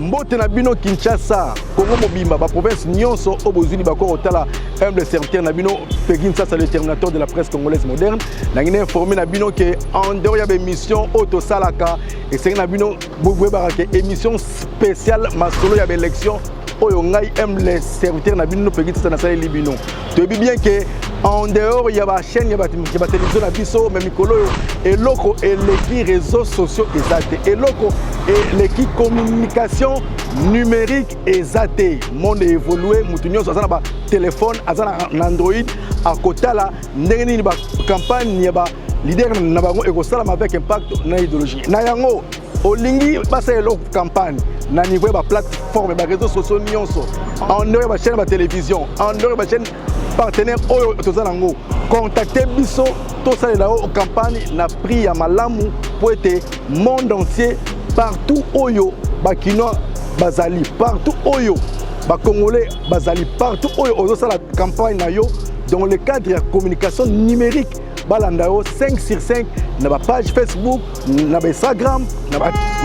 Mbote na bino Kinshasa, Congo mobimba, ba province nyonso oyo bozwi libaku kotala humble serviteur na bino Peggy Nsasa, le terminateur de la presse congolaise moderne. Nangi na informer na bino ke en dehors ya ba émission oyo tosalaka, esengi na bino boyebaka ke émission spéciale masolo ya ba élection oyo ngai humble serviteur na bino Peggy Nsasa nasaleli bino. Toyebi bien ke en dehors ya ba chaîne ya ba télévision na biso, mais mikolo oyo eloko eleki réseaux sociaux eza te, eloko eleki communication numérique eza te. Monde évolue, motu nyonso aza na batelefone, aza na Android, akotala ndenge nini bacampagne ya ba leader na bango ekosalama avec impact na idéologie na yango. Olingi basala eloko campagne na niveau ya baplateforme, baréseaux sociaux nyonso, en dehors ya bachaîne ya batélévision, en dehors ya bachaîne partenaire oyo toza nango, contacte biso, tosalela yo campagne na prix ya malamu, mpo ete monde entier, partout oyo bakinois bazali, partout oyo bacongolais bazali, partout oyo ozosala campagne na yo dans le cadre ya communication numérique, balanda yo 5 sur 5 na bapage Facebook, na bainstagram,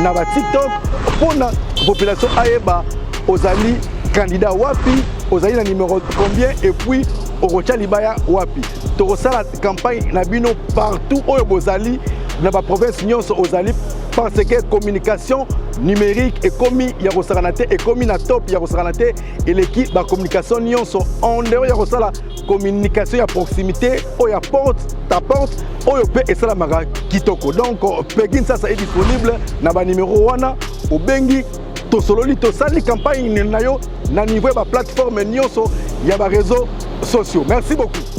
na batiktok, mpona population ayeba ozali candidat wapi, ozali na numéro combien et puis okotya libaya wapi. Tokosala campagne na bino partout oyo bozali, na baprovince nyonso ozali, parce que communication numérique ekomi ya kosakana te, ekomi na top ya kosakana te, eleki bacommunication nyonso en dehors ya kosala communication ya proximité oyo ya porte à porte, oyo mpe esalamaka kitoko. Donc Peggy Nsasa est disponible na banimero wana. Obengi, tosololi, tosali campagne na yo na niveau ya baplateforme nyonso ya baréseaux sociaux. Merci beaucoup.